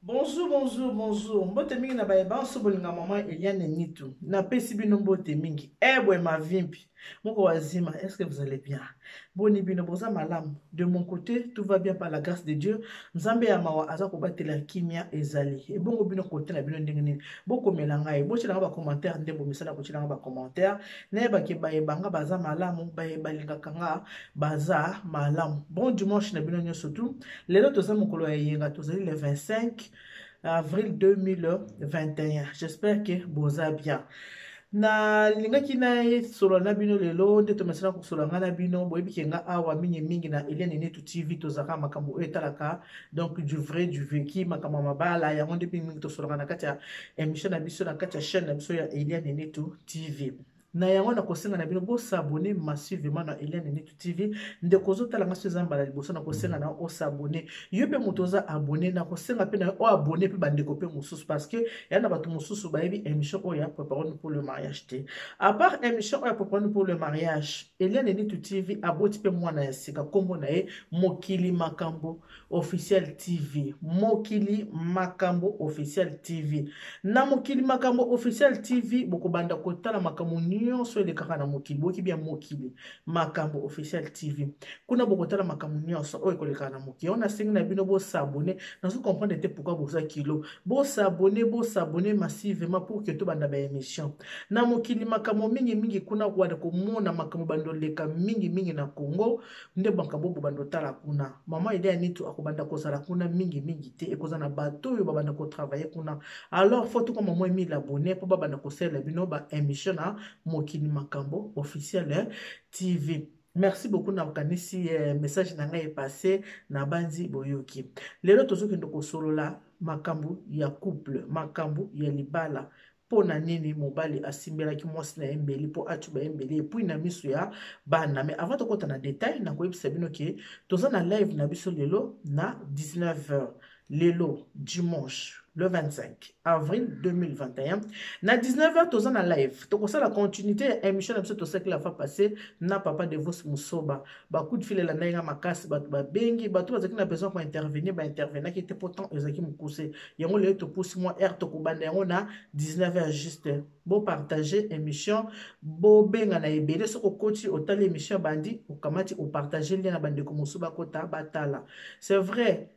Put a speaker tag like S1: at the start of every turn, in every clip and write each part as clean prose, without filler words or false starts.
S1: Bonjour, bonjour, bonjour. Mbote mingi na baye banso bolinga maman Eliane Nitu. Napesi bino mbote mingi. Ebwe mavimpi. Moko wazima, est-ce que vous allez bien? Boni bino boza malamu. De mon côté, tout va bien par la grâce de Dieu. Nzambe ya mawa aza kobatela kimia ezali. Ebongo bino kote na bino ndenge nini? Bokomela ngai, botiela ngai ba commentaire nde bomesana kotiela ngai ba commentaire. Nayeba ke baye banga baza malamu, baye balingaka nga baza malamu. Bon dimanche na bino nyonso tout. Lelo toza mokolo ya eyenga, tozali le 25 avril 2021. J'espère que boza bien. Nalingaki nasolola na bino lelo nde tomesana kosolola ngai na bino. Boyebi ke nga awa mingimingi na Eliane Nitu TV tozalaka makambo oyo etalaka donc du vrai du vécu, makambo ya mabala yango nde mingimingi tosololaka na kati ya émission na biso, na kati ya chaîne na biso ya Eliane Nitu TV. Na yango nakosenga na bino bosabone massivement na Eliane Nitu TV. Ndeko ozotala nga so eza mbala liboso, nakosenga na yo osabone. Yo mpe moto oza abone, nakosenga mpe na yo oabone mpe bandeko mpe mosusu, parce que ya na bato mosusu bayebi émission oyo ya Préparons-nous pour le mariage te. À part émission oyo ya Préparons-nous pour le mariage, Eliane Nitu TV aboti mpe mwana ya sika, nkombo na ye Mokili Makambo Officiel TV. Mokili Makambo Officiel TV. Na Mokili Makambo Officiel TV bokobanda kotala makambo nyonso elekaka na mokili. Boyoki bien, Mokili Makambo Officiel TV. Kuna bokotala makambo nyonso oyo ekolekaka na mokili. Yango nasengi na bino bosabone. Nazo comprendre te pourquoi boza kilo. Bosabone, bosabone massivement pour que tobanda ba émission. Na Mokili Makambo mingi mingi kuna kobanda komona makambo bando leka mingi mingi na Congo. Nde makambo bobanda otala kuna. Mama Eliane Nitu akobanda kozala kuna mingi mingi te, ekozala na bato oyo babanda kotravaille kuna. Alors faut tokoma moins 1000 abonnés mpo babanda kosalela bino ba émission na Mokili Makambo Officiel TV. Merci beaucoup, nakanisi message na ngai epasse na banzi boyoki. Lelo tozokende kosolola makambo ya couple, makambo ya libala. Mpo na nini mobali asimbelaki mwasi na ye mbeli mpo atuba ye mbeli et puis na miso ya bana? Mais avant tokota na détail, nakoyebisa bino ke toza na live na biso lelo na 19h, lelo dimanche le 25 avril 2021 na 19h toza na live. Tokosala continuité ya émission na biso tosalaki la fois passée na papa Devos Musoba. Bacoup de fil elandaki nga makasi, bato babengi, bato bazalaki na besoin kointervenir, baintervenaki te po temps ezalaki mokuse. Yango lelo topusi mwa heure, tokobanda yango na 19h juste. Bopartage émission, bobenga na ebele. Soki okoti otali émission bandi, okamati opartage lien na bandeko mosusu bakota batala. C'est vrai,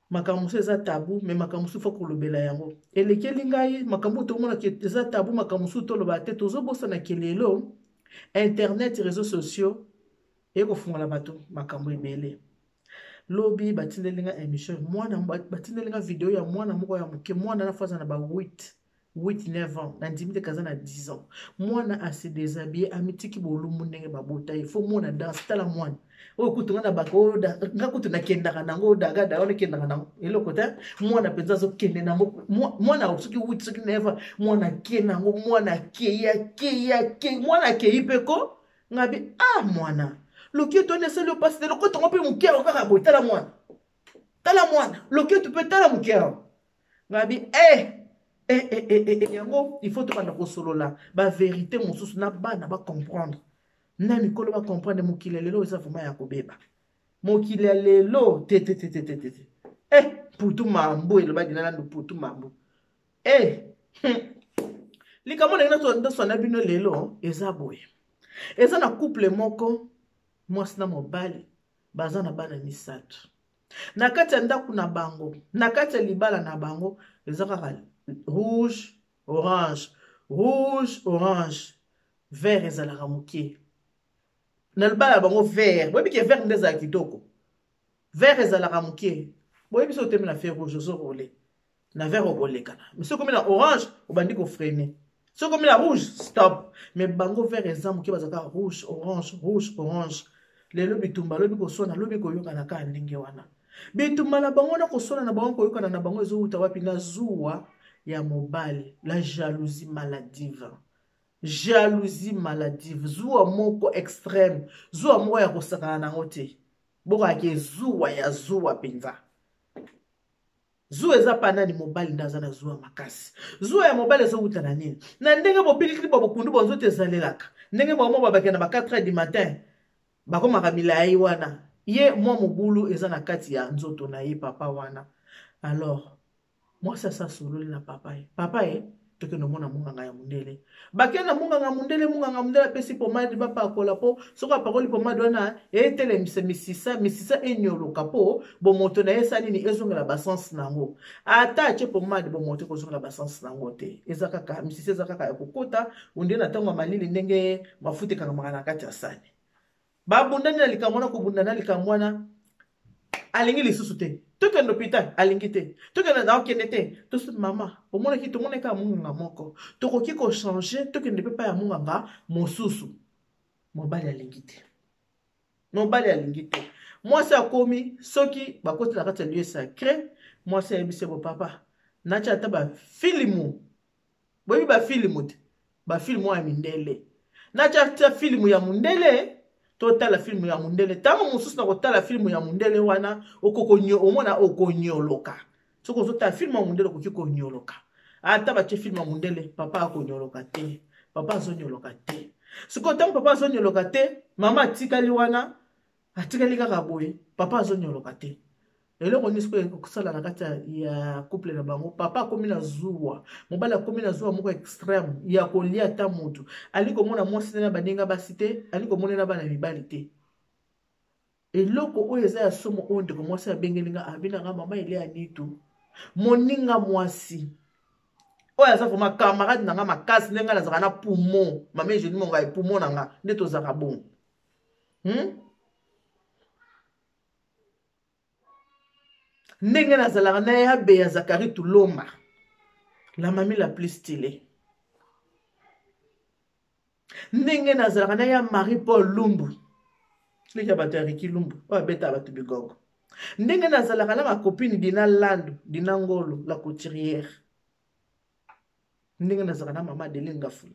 S1: makambo mosusu eza tabu, mais makambo mosusu faut kolobela yango. Elekeli ngai makambo tomonaki eza tabu, makambo mosusu toloba te. Tozobosana ke lelo internet, réseaux sociaux ekofungola bato makambo ebele. Lobi batindeli nga émission, mwana batindeli nga video ya mwana moko ya moke. Mwana na aza na ba 8 8 9 ans, nandimi te kaza na 10 ans. Mwana ase déshabillé, amitiki bolumbu ndenge babota ye. Faut mwana danse. Tala mwana oyo kutu nga na baka oyo nga kutu nakendaka nango dagada oyo nakendaka nango eloko te. Mwana mpenza azokende nango, mwana soki 8 soki 9 ans, mwana ake nango, mwana akei, akei, akei, mwana akei mpe ko ngabi. Ah, mwana loketo wana esali yo mpasi te? Lokoto ngo mpe moke awa kaka boye. Tala mwana, tala mwana loketo mpe tala moke awa. Ngabi eh eh eh eh eh. Yango il faut tobanda kosolola bavérité mosusu na bana bacomprendre, na mikolo bacomprendre. Mokili ya lelo eza vraiment ya kobeba. Mokili ya lelo te te te te te te te. Eh, putu mambu elobaki na landu putu mambu. Eh, likambo ndenge naswana bino lelo eza boye. Eza na couple moko, mwasi na mobali, baza na bana misato na kati ya ndako na bango. Na kati ya libala na bango eza kaka rouge, orange, rouge, orange, vert ezalaka moke na libala ya bango. Vert, boyebi ke vert nde ezala kitoko, vert ezalaka moke. Boyebi so otemi na feu rouge, ozorole na vert, okolekana, mais soki okomi na orange, obandi kofreiner. Soki okomi na rouge, stop. Mais bango vert eza moke, bazalaka rouge, orange, rouge, orange. Lelo bitumba, lobi koswana, lobi koyokana, kaka ndenge wana. Bitumba na bango na koswana na bango, koyokana na bango ezowuta wapi? Na zuwa ya mobali, la jalousie maladive, jalousie maladive, zuwa moko extrême, zuwa moko ya kosakana nango te. Bokaka zuwa ya zuwa mpenza. Zuwa eza pa nani? Mobali nde aza na zuwa makasi. Zuwa ya mobali ezowuta na nini? Na ndenge bopilikili bwa bokundu bwa nzoto ezalelaka, ndenge bango babakenda na ba 4 heures du matin, bakomaka milai wana. Ye mwa mobulu eza na kati ya nzoto na ye papa wana. Alors mwasi asi asololi na papa ye. Papa ye tokende omona monganga ya mondele. Bakende na monganga mondele, monganga mondele apesi pomade bapakola po soki apakoli pomade wana etelemisa misisa, misisa enyoloka po bomoto na ye esali nini ezongela ba sens na yango. Ata atie pomade bomoto ekozongela ba sens na yango te. Eza kaka misisa eza kaka ya kokota onde na ntango ya malili ndenge mafuta ekangamaka na kati ya sani. Babundani na likambo wana, kobunda na likambo wana alingi lisusu te. Tokende hôpital alingi te, tokende na okende te. Toso mama omonaki tomonaki kaka monganga moko, tokoki kochange tokende mpe epai ya monganga mosusu. Mobali alingi te, mobali alingi te. Mwasi akomi soki bakoti na kati ya lieu sacré, mwasi ayebisi bo papa natya ata bafilimu. Boyebi bafilimu te, bafilimu ya mindele. Natya tia filimu ya mondele, totala filimu ya mondele. Ntango mosusu na kotala filimu ya mondele wana omona okonyoloka. Soki ozotala filimu ya mondele okoki konyoloka. Ata batie filimu ya mondele, papa akonyoloka te, papa azonyoloka te. Sikoyo ntango papa azonyoloka te, mama atikali wana, atikali kaka boye, papa azonyoloka te. Eloko nini sikoyo ekosala na kati ya couple na bango? Papa akomi na zuwa, mobali akomi na zuwa moko extreme ya kolia ata motu. Ali komona mwasi na baninga basi te, ali komona na bana mibali te. Eloko oyo eza ya somo oyo ndeko mwasi abengeli nga, abina nga mama Elia Nitu, moninga mwasi oyo aza vraiment camarade na nga makasi, ndenge nga nazalaka na poumon, mama Eugenie Mongai, poumon na nga nde tozalaka bongo. Ndenge nazalaka na ya Beya Zakari Tulomba, la mami la plus stylée. Ndenge nazalaka na ya Marie Paul Lumbu, leki ya bato ya Ricky Lumbu oyo abetaka bato bigogo. Ndenge nazalaka na ma copine Dina Landu, Dina Ngolo, la couturière. Ndenge nazalaka na mama Adeline Ngafula.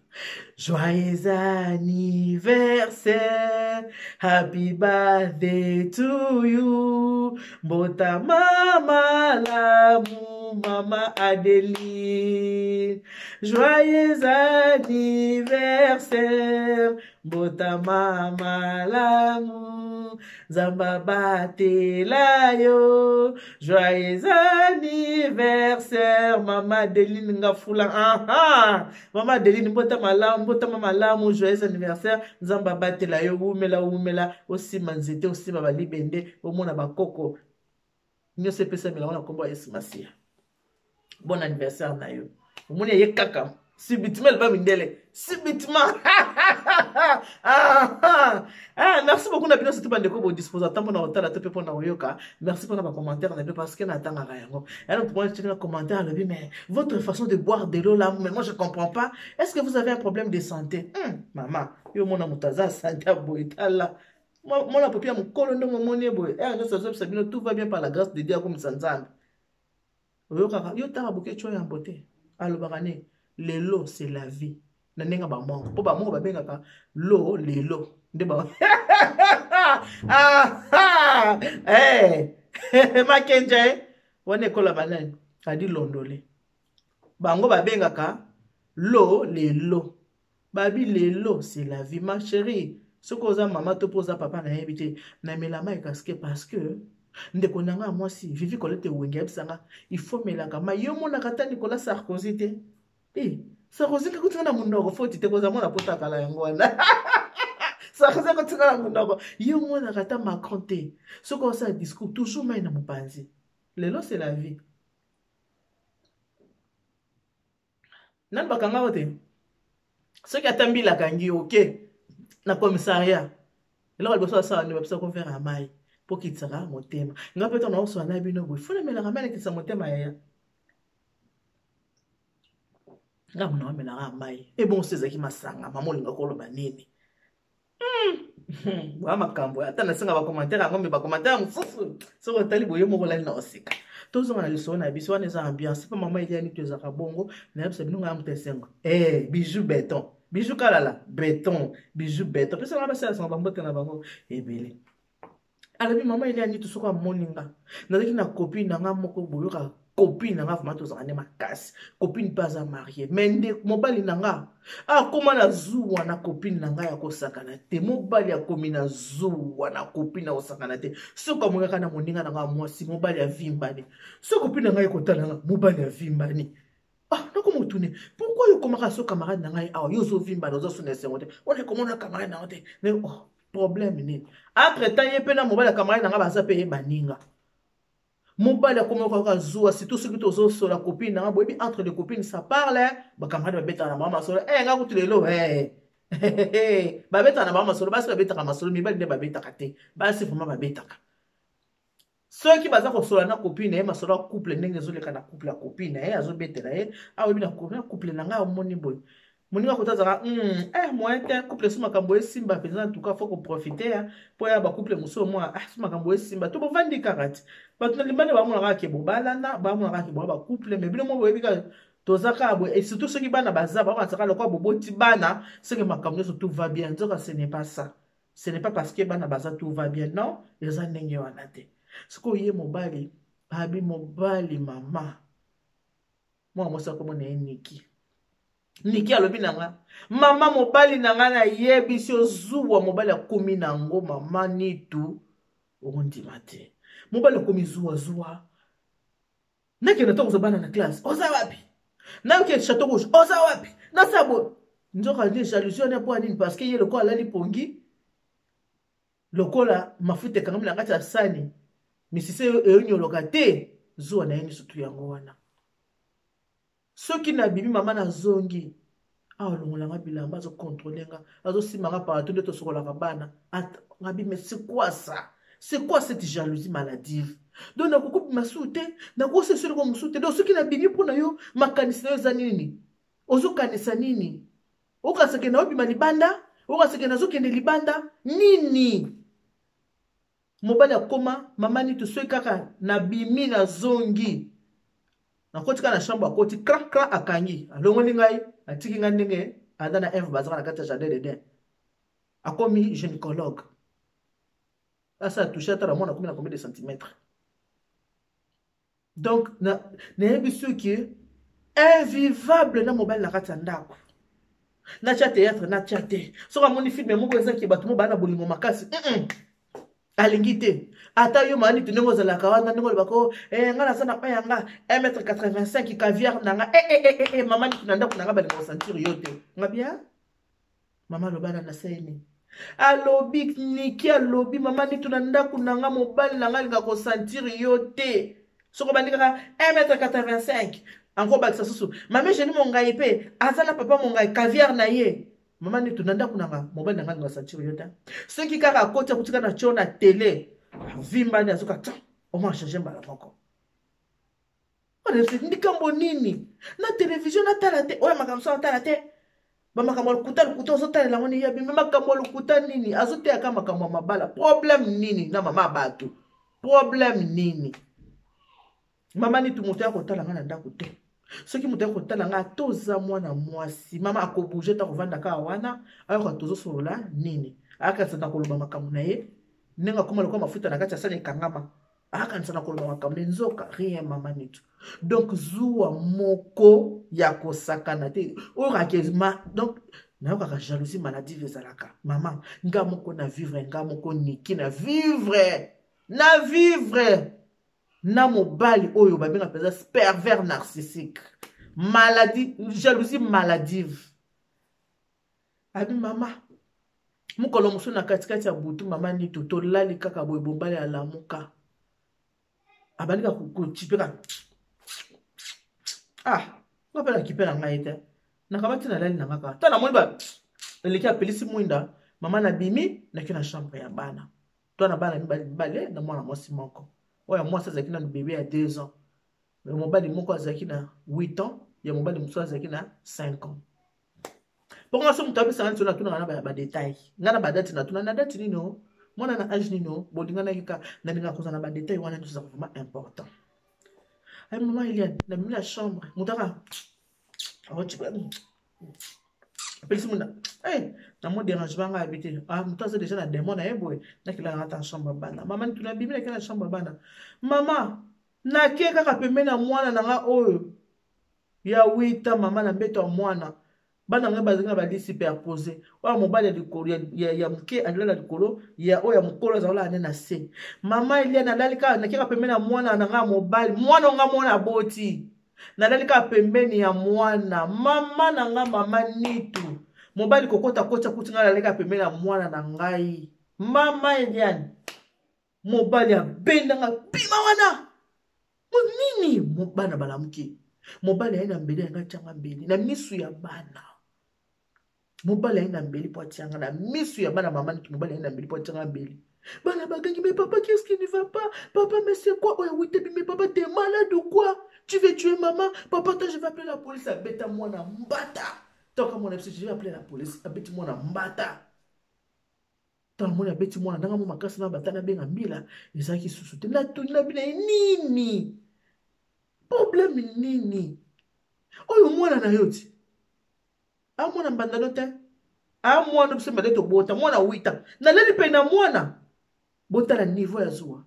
S1: Joyeux anniversaire, happy birthday to you. Mbotama malamu mama Adeline. Joyeux anniversaire, mbotama malamu, Nzambe abatela yo. Joyeux anniversaire mama Adeline Ngafula. Aha, mama Adeline, mbotama malamu, mbotama malamu, joyeux anniversaire, Nzambe abatela yo, wumela wumela, osima nzete, osima balibende, omona bakoko nyonso epesamela ngo na nkombo ya Yesu Masiya. Bon anniversaire na yo. Omoni ye kaka subitement eloba mindele subitement. Ah, ah, merci beaucoup na bino surtout bandeko bodisposa ntango mpona kotala to mpe mpona koyoka. Merci mpona bacommentaire na bino parce que natangaka yango. Alors pour moi na commentaire alobi mais votre façon de boire de l'eau là, mais moi je comprends pas, est-ce que vous avez un problème de santé? Mama yo mona moto aza santé ya boye, tala mwana popi ya mokolo ndenge omoni ye boye, nyonso azobisa bino tout va bien par la grâce de Dieu, akomisa Nzambe. Oyokaka yo tanga Boketshu yambo te, alobaka ne lelo c'est la vie na ndenge bamongo, mpo bamongo babengaka lo lelo nde ba ah, eh. Makenja eh. Wana ekola banani adi londole bango babengaka lo lelo, babi lelo c'est la vie ma chérie. Soki oza mama to mpo oza papa nayebi te, namela mai kaske parce que ndeko na nga ya mwasi Vivi Colette Wenge ayebisanga il faut melaka mai. Yo monaka ata Nicolas Sarkozy te, eh, Sarkozy kakutinga na monoko foti te koza mwana pota kala yango wana. Sarkozy akotinga na monoko. Yo monaka ata Macron te, soki osala discours toujours mai na mopanzi. Lelo c'est la vie. Nani bakanga yo te? Soki ata mbila akangi yo, oke na commissariat, eloko liboso asala nde bapesa ko verre ya mai mpo kitisaka motema. Nga mpe ntango naosala na bino boye, fo namelaka mai nakitisa motema yaya. Nga mona wamelaka mai ebongo so ezalaki masanga, mama olinga koloba nini? Boya makambo ata nasenga bacommentaire yango, me bacommentaire mosusu soki otali boye moko olali na oseka. Tozonga na lisolo na biso wana eza ambiance mpo mama Eliani to ezalaka bongo. Nayebisa bino ngai moto esengo, bijou beton, bijou kalala beton, bijou beton pesa nga basalasanga bambote na bango ebele. Alobi mama Eliani to soki amoni nga nazalaki na copine na nga moko boyoka. Copine na nga vraiment tozalaka nde makasi. Copine mpe aza marie, mais nde mobali na nga akoma na zuwa na copine na nga ya kosakana te. Mobali akomi na zuwa na copine ya kosakana te. Soki amonaka na moninga na nga mwasi, mobali avimbani. Soki copine na ngai ekotala nga, mobali avimbani. Ah, nakomotune pourquoi yo okomaka so camarade na ngai awa, yo ozovimbana, oza so na esengo te, wana ekomona camarade na yo te. Oh, problème nini? Entre temps ye mpe na mobali ya camarade na ngai baza mpe ye baninga. Mobali akomi kaka zuwa, surtout soki tozosola copine nanga. Boyebi, entre les copines ça parle. Bacamarade babetaka na bango masolo. Eh, nga kutu lelo, eh. Babetaka na bango masolo. Basi babetaka masolo, mibali nde babetaka te. Basi vraiment babetaka. Soki baza kosola na copine na ye masolo ya couple, ndenge ezoleka na couple ya copine na ye, azobetela ye: aoyebi, na couple na ngai omoni boye, moninga kota azalaka moyen te, couple so makambo esimba mpenza. En tout cas faut koprofiter mpo ya bacouple mosusu mwa so makambo esimba to bovandi kaka ti bato na limbani bamonaka kaka ke bobalana, bamonaka kaka ke boa bacouple. Mais bino mo boyebi kaka toza kaka boye. Et surtout soki bana baza, bamonaka lokola boboti bana, soki makambo nyonso tout va bien. Nzoka ce n'est pas ça. Ce n'est pas parce que bana baza tout va bien. Non, eza ndenge wana te. Sikoyo ye mobali abi mobali, mama mwana mwasi akomona ye Niki. Niki alobi na nga: mama, mobali na nga, nayebisi ozuwa mobali akomi nango. Mama Nitu, okondima te, mobali akomi zuwazuwa. Nakende to kozwa bana na classe, oza wapi? Nayoki Chateau Rouge, oza wapi? Nasala boye. Nzoka nde jalousie wana mpo ya nini? Parce que ye lokola alali pongi, lokola mafuta ekangami na kati ya sani, misise eyonyoloka te. Zuwa na ye nyonso tu yango wana. Soki nabimi, mama, nazongi awa, alongolanga bilamba, azocontrôler nga, azosimba nga partout nde tosokolaka bana. Ngabi: mais c'est quoi ça? C'est quoi cette jalousie maladive? Donc nakoki kobima su te, nakoki eloko mosusu te. Donc soki nabimi mpo na yo, makanisi na yo eza nini? Ozokanisa nini? Okanisake na obima libanda, okanisake nazokende libanda nini? Mobali akoma, mama Nitu, soki kaka nabimi, nazongi, nakoti kaka na chambre, akoti cran cran, akangi, alongoli ngai, atiki ngai ndenge Adam na Eve bazaka na kati ya jardin d'Eden. Akomi gynécologue, asa atouche, atala mwana akomi na combien de centimètres. Donc nayebi soki invivable na mobali na kati ya ndako. Natya théâtre, natya te. Soki amoni film moko ezaki bato mo baa na bolingo makasi, alingi te. Ata yo maani te, ndenge ozalaka wana, ndenge olobaka: eh, nga naza na oyo yanga 1 mètre 85, caviar na nga. Eh, eh, eh, eh, mama Niki, na ndako na nga balinga kosentir yo te. Nga bien, mama aloba na naseni, alobi Niki, alobi: mama Nitu, na ndako na nga mobali na nga alinga kosentir yo te. Soki obandi kaka 1 mètre 85, encore bakisa susu mama Egénie Mongai mpe aza na papa Mongai, caviar na ye. Mama Nitu, na ndako na nga mobali na nga alinga sentir yo te. Soki kaka akoti, akutika na tio na tele, avimbani, azoka ta oma change mbala moko. Likambo nini na télévision natala te? Oyo makambo so natala te, bamakambo ya lokuta lokuta ozotalela yango nini? Yabi makambo ya lokuta nini? Azoteyaka makambo ya mabala. Problème nini na mama bato? Problème nini, mama Nitu? Moto ya kotala nga na ndako te. Soki moto ya kotala nga, ata oza mwana mwasi, mama akobouger ta kovanda kaka wana, ayoka tozosolola nini, akanisa na koloba makambo na ye. Ndenge akóma lokola mafuta na kati ya sani ekangama, akanisa na koloba makambo nde nzoka rien. Mama Nitu, donc zuwa moko ya kosakana te oyo kaka ma. Donc nayokaka jalousie maladive ezalaka. Mama, nga moko na vivre, nga moko Niki na vivre, na vivre na mobali oyo babenga mpenza pervers narcissique, maladie, jalousie maladive. Abi mama, mokolo mosusu na katikati ya butu, mama Nitu, tolali kaka boye, bombali alamuka, abandi kaka kochipe kaka. Ah, nga mpe nakipe na ngai te, nakabati, nalali na nga kaka. Ta namoni ba eleki, apelisi mwinda. Mama, nabimi, naki na chambre ya bana. To na bana mibale na mwana mwasi moko. Oyo ya mwasi azalaki nanu bébé ya 2 ans, mais mobali moko azalaki na 8 ans, ya mobali mosusu azalaki na 5 ans. Mpongo so moto apesanga nti natunaka na badétail, ngai na badate, natuna na date nini o mwana na age nini o bolinganaki. Ka nalingaka kozala na badétail wana nyonso, ezaka vraiment important. Ay, mama Eliane, nabimi na chambre, moto aka apelisi munda na mo dérangement. Ngai abi te. Ah, moto aza déjà na démon na ye boye. Nakelaka ata chambre ya bana. Mama Nituna, abimi, nake na chambre ya bana. Mama. Nake kaka pembeni ya mwana na nga oyo ya wita mama na mbeto ya mwana. Bana ngai bazali na bali superpose. Oyo mobali ya likolo ya moke alala likolo ya oyo ya mokolo azala kolala nde na se. Mama Eliane alali kaka nake kaka pembeni ya mwana na ngai ya mobali. Mwana nga mwana aboti. Nalali kaka pembeni ya mwana. Mama na ngai mama Nitu. Mobali kokota kota kuti ngai nalali kaka pembeni ya mwana na ngai. Mama Eliane. Mobali abenda nga bima wana. Nini bana balamuki. Mobali aye na mbeli anga tianga mbeli na misu ya bana. Mobali aye na mbeli po atianga na misu ya bana mama Nitu mobali aye na mbeli po atianga mbeli. Bana bagangi mais papa qu'est-ce qui ne va pas? Papa mais c'est quoi? Oya wite mais papa t'es malade ou quoi? Tu veux tuer maman? Papa toi je vais appeler la police abeta mwana mbata. Toka mwana biso je vais appeler la police abeti mwana mbata. Ntango namoni abeti mwana ndanga mo makasi na bata nabenga mbila ezalaki susu te. Natuni na bino nini? Problème nini? Oyo mwana na yo ti. A mwana mbanda no te. A mwana biso mbanda tobota mwana wita. Naleli pe na mwana. Botala niveau ya zuwa.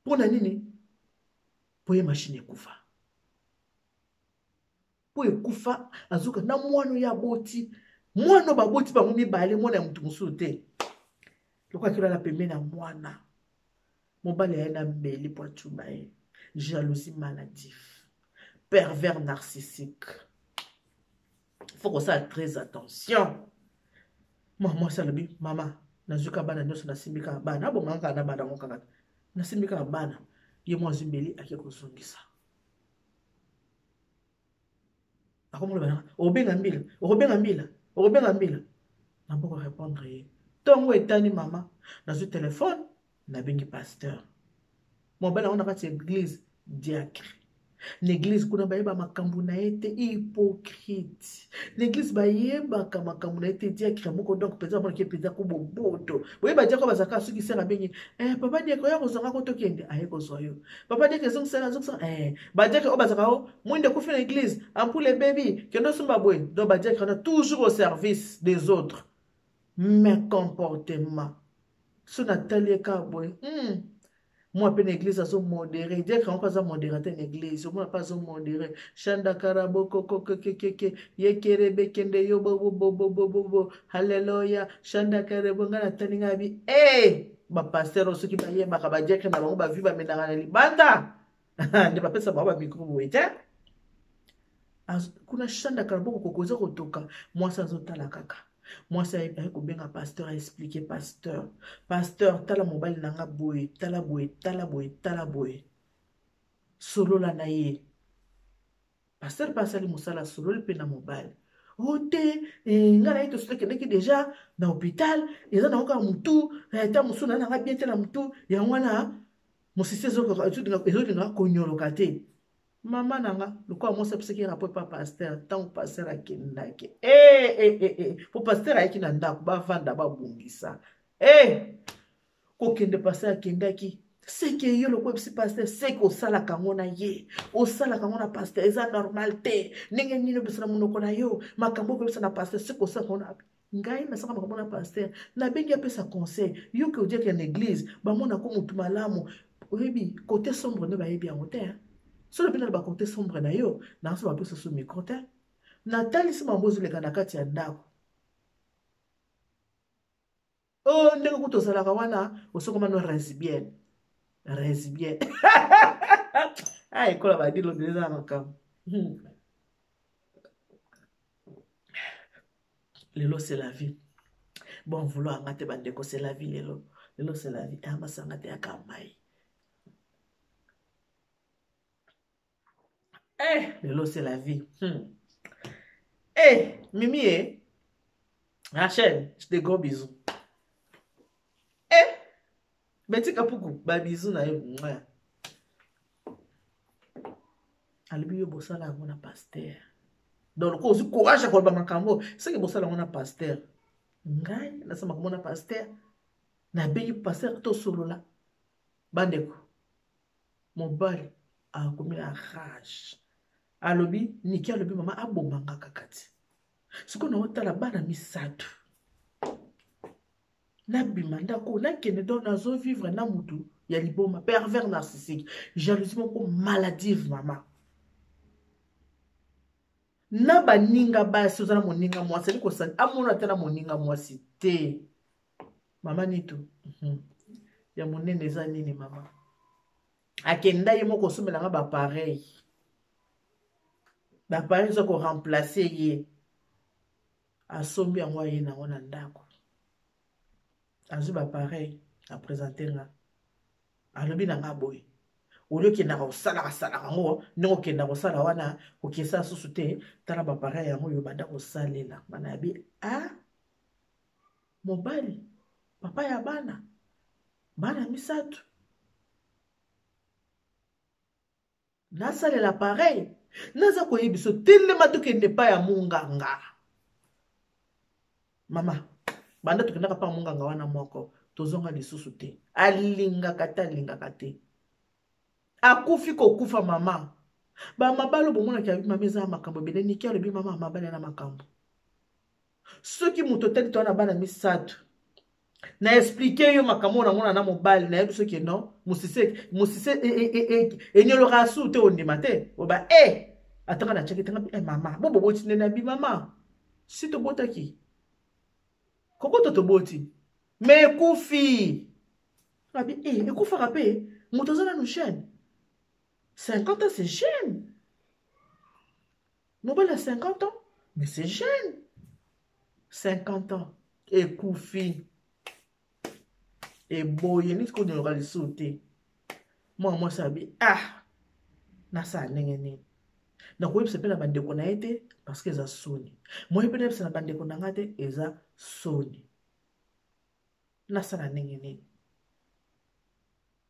S1: Pona nini? Po ye machine ekufa. Po ekufa azoka na mwana oyo aboti. Mwana baboti bango mibale mwana ya mutu mosusu te. Lokola tolala pembeni ya mwana. Mobali aye na mbeli po atuba ye. Jalousie maladif. Pervers narcissique. Faut kosala très attention. Mwa mwasi alobi, mama, nazwi kaka bana nyonso, nasimbi kaka bana. Abongaka kaka na bana yango kaka. Nasimbi kaka bana. Ye mwa azwi mbeli ake kozongisa. Akomoloba nanga, okobenga mbila, okobenga mbila, okobenga mbila. Naboko répondre ye. Tongo etani mama, nazwi telefone, nabengi pasteur. Mobali yango na kati ya église, diacre. Na église kuna bayeba makambo na ye te, hypocrite. Na église bayebaka makambo na ye te, diacre moko donc mpenza bamonaki ye mpenza ko boboto. Boyeba diacre bazalaka soki sœur abengi, papa diacre oya kozwa nga ko tokende, aye kozwa yo. Papa diacre ezongisela, azongisela, ba diacre oyo bazalaka o, mwinda ekufi na église, ampoule ebebi, kende osomba boye. Donc ba diacre wana toujours au service des autres. Mais comportement. So natali ye kaka boye, Moi pe na église azo modérer, diacre yango pe aza modérateur na église, omona pe azo modérer. Shanda karabo koko kekekeke, yekere bekende yo bo bo bo bo bo bo bo. Hallelujah. Shanda karabo nga natali nga bi, ba pasteur oyo soki bayebaka ba diacre na bango ba vie bamendaka na libanda. Nde bapesa bango ba micro boye te. Kuna shanda karabo koko oza kotoka, mwasi azotala kaka. Mwasi aye kobenga pasteur, a expliquer pasteur. Pasteur, tala mobali na nga boye, tala boye, tala boye, tala boye. Solola na ye. Pasteur pe asali mosala, sololi pe na mobali. O te, nga na ye tosi tokendeki déjà na hôpital, eza na kaka mutu, ta mosusu na nga bien te na mutu, yango wana mosisi ezolinga konyoloka te. Mama na nga, lokola mwasi apesaki rapport pa pasteur, ntango pasteur akendaki. Po pasteur ayaki na ndako, bavanda, babongisa. Kokende pasteur akendaki. Seke yo lokola oyebisi pasteur, seke osalaka yango na ye. Osalaka yango na pasteur, eza normal te. Ndenge nini obisa na monoko na yo, makambo okoyebisa na pasteur, seke osalaka yango na ngai nasaka makambo na pasteur. Nabengi apesa conseil. Yo ke odiaki na église, bamona ko mutu malamu. Oyebi, côté sombre nde bayebi yango te, hein. Soki oyebi na ba côté sombre na yo, na so bapesa so micro te. Natalisi mambo ezoleka na kati ya ndako. Oh, ndenge kutu ozalaka wana, osokoma no lesbienne. Lesbienne. Ah, ekola ba dilo nde eza makambo. Lelo c'est la vie. Bon vouloir nga te bandeko, c'est la vie lelo. Lelo c'est la vie. Ah, masanga te aka mai. Lelo c'est la vie. Mimi, Rachel, je te gros bisous. Betty Kapuku, ba bisous na yo. Mouah. Alobi yo bosala yango na pasteur. Donc lokola ozwi courage ya koloba makambo, soki bosala yango na pasteur. Ngai nasala makambo na pasteur. Nabengi pasteur tosolola. Bandeko, mobali akomi na rage. Alobi, Niki alobi mama aboma nga kaka ti. Sikoyo naotala bana misato. Nabima ndako, nakende donc nazo vivre na mutu. ya liboma, pervers narcissique, jalousie moko maladive mama. Na baninga basi, oza na moninga mwasi, ali kosani amona ata na moninga mwasi te. Mama Nitu, ya monene eza nini mama? Akenda ye moko osomela nga bapareil, bapareil eza koremplace ye, asombi yango aye nango na ndako, azwi bapareil apresente nga, alobi na nga boye, olie okendaka kosalaka salaka yango ndenge okenda kosala wana, kokesa susu te, tala bapareil yango oyo banda kosalela. Nga nayebi a mobali papa ya bana, bana misato, nasalela pareil. Naza koyebiso, telema tokende epai ya monganga. Mama, banda tokendaka mpa monganga wana moko, tozonga lisusu te. Alingaka te, alingaka te, akufi kokufa. Mama, bamabalo bomonaki abi mama eza makambo ebele. Niki alobi mama mabali na makambo. Soki moto otali to wana bana misato, na explike yo makambo oyo namona na mobali, nayebi soki non mosise mosise enyolokaka su te, ondima te, oba e atanga na tiaki tanga e mama bo boboti nde nabi mama si tobotaki kokoto toboti me ekufi abi e ekufaka mpe moto aza nanu jeune, 50 ans c'est jeune, mobali ya 50 ans mais c'est jeune, 50 ans ekufi eboye neti konyoloka lisusu te. Mwana mwasi abi ah, nasala ndenge nini? Nakoyebisa mpe na bandeko na ye te parce que eza soni. Moye mpe nayebisa na bandeko na nga te, eza soni. Nasala ndenge nini?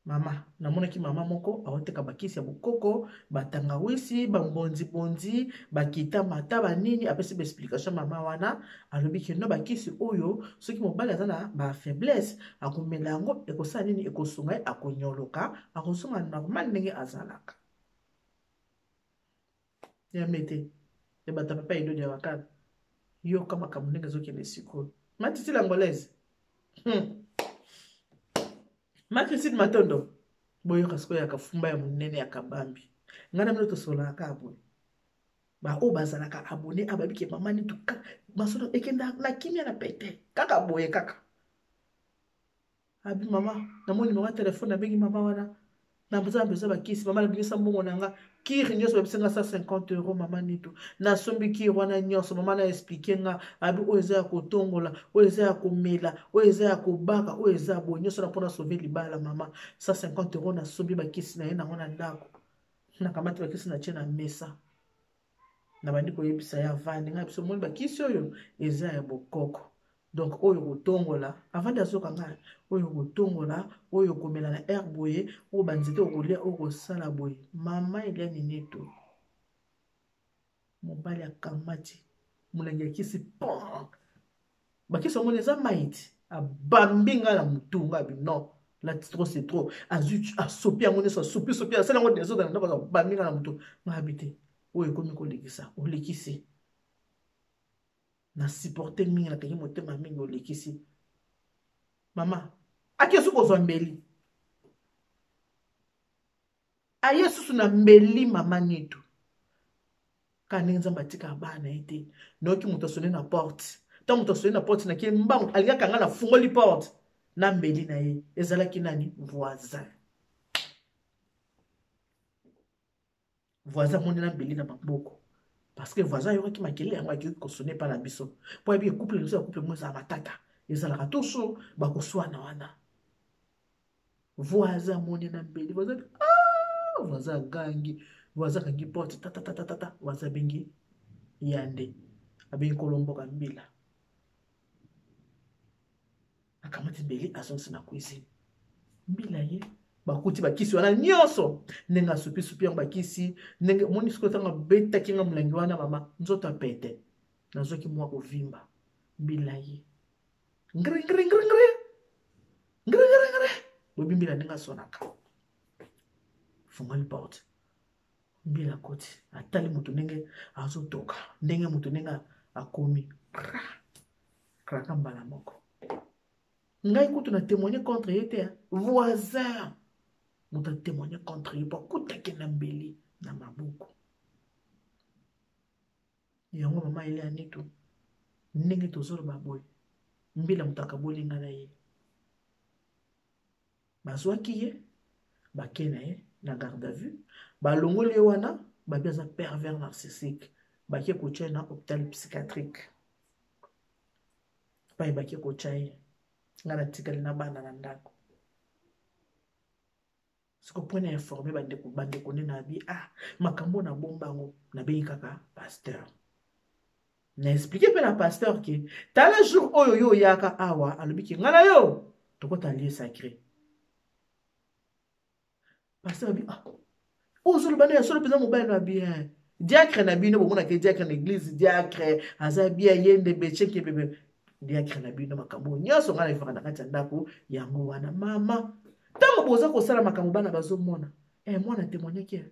S1: Mama, namonaki mama moko aoteka bakisi ya bokoko, batangawisi, bambonzibonzi, bakita mata banini, apesi baexplication. Mama wana alobi ke no bakisi oyo, soki mobali aza na bafaiblesse, akomela yango, ekosala nini? Ekosunga ye, akonyoloka, akozonga normal ndenge azalaka. Ya mete ya bato ya papa Edodi ya bakala, yoka makambo ndenge ezokende sikoyo. Matiti l'angolaise, Ma Christine Matondo, boyoka sikoyo ya kafumba ya monene ya kabambi. Ngai na bino tosololaka kaka boye. Baoyo bazalaka abone ababike mama nituka masolo ekenda na kimia na pete kaka boye kaka. Abi mama, namoni mama telefone, nabengi mama wana, naza besoin bakisi. Mama, nabimisa mbongo na nga, kiri nyonso babisi nga 150 euro. Mama Nitu, nasombi kiri wana nyonso. Mama na explike nga, abi oyo eza ya kotongola, oyo eza ya komela, oyo eza ya kobaka, oyo eza boye, nyonso na mpona sauve libala. Mama, 150 euro, nasombi bakisi na ye nango na ndako, nakamati bakisi, natie na mesa, nabandi koyebisa ye, avandi ngai biso omoni bakisi oyo eza ya bokoko, donc oyo kotongola, avandi azoka ngai, oyo kotongola, oyo komela na air boye, oyo banzete okolia, oyo kosala boye. Mama Eliani Neto, mobali akamati molangi ya kisi pon bakisi yango eza maiti, abambi ngai na motu. Ngai abi non, là trop c'est trop. Azwi, asopi yango nyonso, asopi sopi, asali yango desordre na ndako, abambi ngai na motu. Ngai abi te, oyo ekomi kolekisa, olekisi, na supporte mingi, nakangi motema mingi, olekisi. Mama ake soki kozwa mbeli, aye susu na mbeli. Mama Nitu, kaka ndenge Nzambe atikaka bana ye te, nayoki moto asone na porte. Ntango moto asone na porte, nake mbangu, alingaka nga, nafungoli porte na mbeli na ye. Ezalaki nani? Voisin. Voisin amoni na mbeli na maboko parce que voisin ayokaki makelele yango, akoki kosone epa na biso mpo ayebi couple na biso ya couple mo ezala matata, ezalaka toujours bakoswana wana. Voisin amoni na mbeli, voisin, ah, voisin agangi, voisin akangi porte tatatatatata. Voisin abengi yande, abengi kolomboka mbila, akamati mbeli, azongisi na cuisine. Mbila ye bakuti bakisi wana nyonso ndenge asupisupi yango bakisi ndenge omoni sikoyo. Ntango abetaki nga molangi wana, mama, nzoto apete, nazwaki mwa kovimba. Mbila ye ngri ngri ngri ngri ngri ngri ngri, boyebi mbila ndenge asonaka, fungoli porte, mbila koti, atali moto ndenge azotoka, ndenge moto ndenge akomi kraka mbala moko. Ngai kutu na témoigne contre ye te, voisin. Moto atémoigne contre ye mpo akutaki na mbeli na maboko. Yango mama Elia Nitu, ndenge tozoloba boye, mbila moto akaboli nga na ye. Bazwaki ye, bake na ye na garde à vue, balongoli ye wana, babi aza pervers narcissique, bake kotya ye na hôpital psychiatrique. Pai bake kotya ye, nga natikali na bana na ndako. Siko mpo na informe bandeko, bandeko nde nabi ah makambo na bomba yango, nabengi kaka pasteur. Na expliquer mpe na pasteur ke tala jour oyo yo oyaka awa, alobi ke nga na yo tokota lieu sacré. Pasteur abi ah ozoloba nde ya solo mpenza mobali na bien diacre na bino, bomonaka diacre na église, diacre aza bien, ye nde becheke bebe diacre na bino, makambo nyonso ngai navivaka na kati ya ndako yango wana. Mama, ntango boza kosala makambo bana bazomona, eh, mwana témoignaki,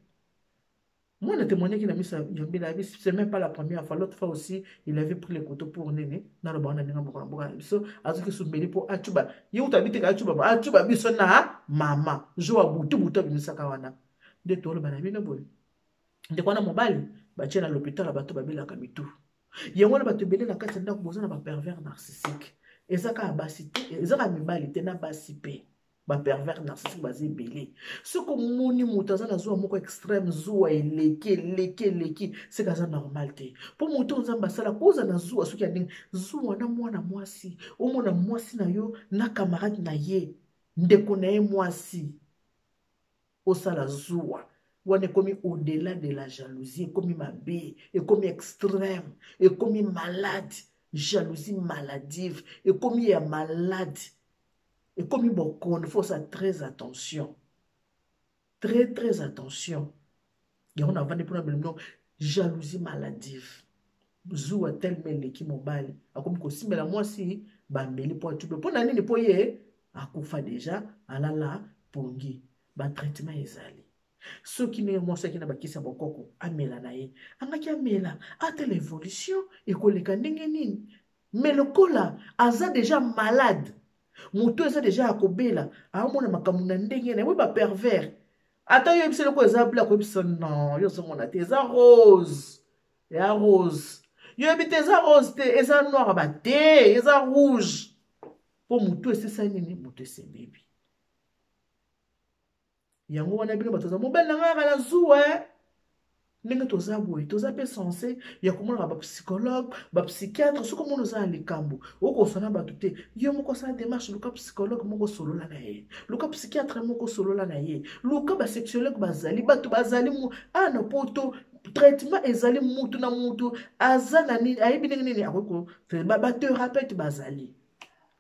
S1: mwana témoignaki na miso ya mbila, abi c'est même pas la première fois, l'autre fois aussi il avait pris le couteau pour nini, naloba wana ndenge moko na mboka na biso, azoki sumbeli mpo acuba ye kutu abiteka, acuba acuba biso na mama jour ya butu butu abimisaka wana. Nde toloba na bino boye, ndeko wana mobali batie na l'hôpital ya bato babelaka mitu. Yango wana bato ebele na kati ya ndako boza na bapervers narcissique. Eza kaka basi te, eza kaka mibali te, na basi mpe bapervers narcissique baza ebele. Soki omoni moto aza na zuwa moko extrême, zuwa eleki eleki eleki, seke aza normal te. Mpo moto oyo Nzambe asala koza na zuwa, soki ya ndenge zuwa na mwana mwasi, omona mwasi na yo na camarade na ye, ndeko na ye mwasi, osala zuwa wana ekomi au-delà de la jalousie, ekomi mabe, ekomi extrême, ekomi malade, jalousie maladive, ekomi ya malade, ekomi bokono. Faut ça très attention, très très attention. Yango navandi mpona bino, jalousie maladive, zuwa telema eleki, mobali akomi kosimbela mwasi bambeli mpo atube. Mpo na nini? Mpo ye akufa deja, alala pongi. Batraitement ezali, soki ndenge mwasi aki na bakisi ya bokoko amela na ye, angaki amela ata l'évolution ekoleka ndenge nini. Mais lokola aza deja malade, moto eza deja ya kobela, aomona makambo na ndenge na ye. Oyo bapervers, ata yo yebisa eloko eza bleu, akoyebisa non, yo ozomona te, eza rose, ya rose. Yo yebi te eza rose te, eza noir, ba te eza rouge. Mpo motu esesa nini, motu esebebi. Yango wana bino bato oza mobali na ngai na zuwa, ndenge toza boye, toza mpe sense ya komonaka bapsychologue, bapsychiatre. Soki omona oza na likambo, okosana bato te, yo moko osala démarche, luka psychologue moko osolola na ye, luka psychiatre moko osolola na ye, luka basexuologue. Bazali bato bazali ana poto, traitement ezali, mutu na mutu aza na nini, ayebi ndenge nini akoki, bathérapeute bazali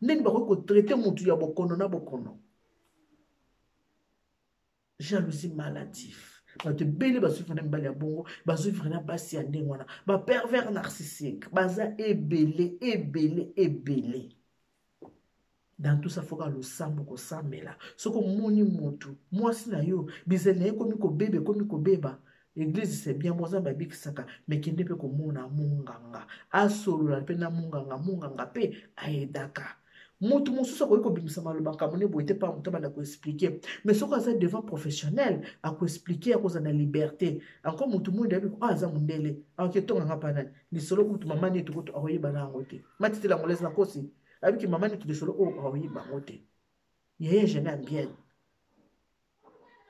S1: ndenge bakoki kotraite mutu ya bokono na bokono. Jalousie maladif, bato ebele bazovivre na mibali ya bongo, bazovivre na basi ya ndenge wana, bapervers narcissique baza ebele ebele ebele. Dans tout ça, foka losambo, kosambela. Soki omoni motu mwasi na yo bizali na ye ekomi kobeba, ekomi kobeba, église c'est bien, bo Nzambe abikisaka, mais kende mpe komona monganga, asolola mpe na monganga, monganga mpe ayedaka motu mosusu. Akoki kobimisa maloba makambo ne boye te mpa moto abanda koexpliquer, mais soki aza devant professionnel, akoexpliquer, akozala na liberté. Encore motu mwindu ayebi oyo aza mondele, akoki etonganga mpa nani lisolo kutu mama neti kutu akoyeba na yango te. Matitela ngolese na kosi ayebiki mama neti lisolo oyo akoyeba yango te. Yeye jeune ambienne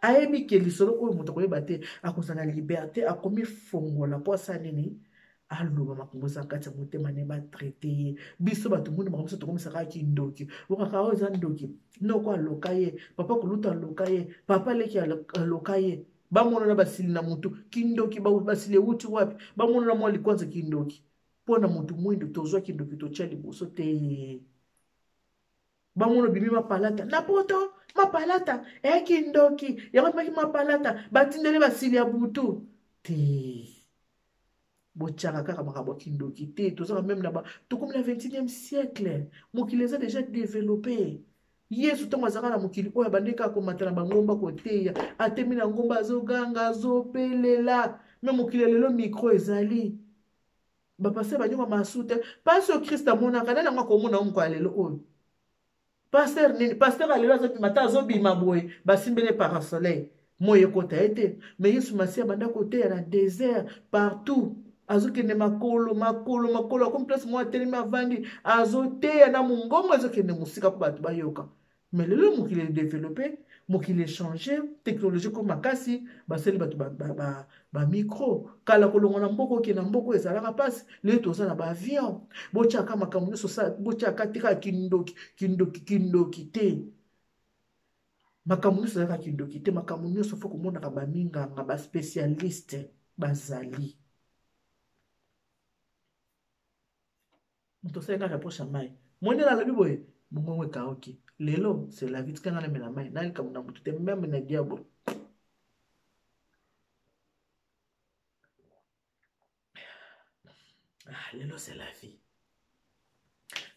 S1: ayebi ke lisolo oyo moto akoyeba te, akozala na liberté, akomi fongola mpo asala nini, aloba makambo eza kati ya motema ne, batraite ye. Biso bato moni makambo biso tokomisaka kindoki, okaka oyo eza ndoki, noko aloka ye, papa kuluta aloka ye, papa leki aloka ye, bamonana basili na motu kindoki, basili ewuti wapi, bamonana mwa likwanza kindoki. Mpo na motu mwindu tozwa kindoki totya liboso te. Bamono bimi mapalata na poto, mapalata eyaki ndoki, yango ebimaki mapalata, batindeli basili ya butu te. Botyaka kaka makambo ya kindoki te. Tozaka meme na ba tokomi na 21e siècle, mokili eza déjà développé. Yesu ntango azalaka na mokili oyo, abandeki kaka komata na bangomba koteya, atemi na ngomba, azoganga, azobelela. Me mokili ya lelo micro ezali, bapasteur banyoka masu te. Mpasi oyo Krist amonaka, nani yango akomona yo mokolo ya lelo oyo? Pasteur nini? Pasteur alelo azobima ata azobima boye basimbele parasoleil moi ekota ye te. Mais Yesu Masiya abanda koteya na désert partout, azokende makolo makolo makolo, akomi place moko atelemi avandi azoteya na mongongo ezokende mosika mpo bato bayoka. Mais lelo mokili edeveloppe, mokili echange, technologie ko makasi, basali bato bamicro ba, ba kala kolongwa na mboka okende na mboka ezalaka mpasi. Lelo toza na baavion. Botyaka makambo nyonso, botyaka te kaka kindoki kindoki kindoki te. Makambo nyonso ezalaka kindoki te. Makambo nyonso fo komonaka baminganga baspecialiste bazali. Moto osali nga reproche ya mai moni nalobi boye, mongongo ekauki. Lelo c'est la vie, tika nga namela mai na likambo na motu te, meme na diable. Ah, lelo c'est la vie.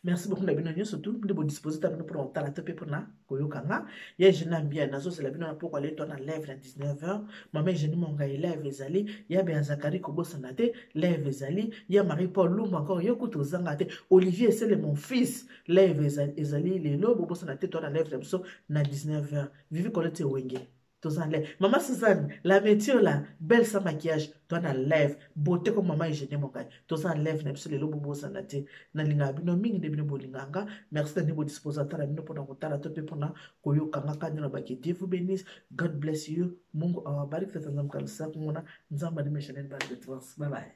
S1: Merci beaucoup na bino nyonso tu nde bodispose ta bino mpona kotala to mpe mpona koyoka nga. Ya Eugenie Ambia, nazozela bino na pokwa leto na live na 19h. Mama Eugenie Mongai, live ezali. Ya Bea Zakari, kobosana te, live ezali. Ya Marie Paul Lumba, encore yo kutu ozanga te. Olivier Esele, mon fils, live ezali lelo, bobosana te, to na live na biso na 19h. Vivi Colette Wenge, toza na live. Mama Suzanne, la métier la belle sans maquillage, toza na live. Beauté comme mama Eugenie Mongai, toza na live na biso lelo, bobosana te. Nalingaka bino mingi nde bino bolingaka nga. Merci na nde bodispose ata na bino mpona kotala to mpe mpona koyoka nga. Kani na bake, Dieu vous bénisse, God bless you, Mungu awabariki. Tata Nzambe kalusa kumona Nzambe alime Chanel Bande de Trans. Bye bye.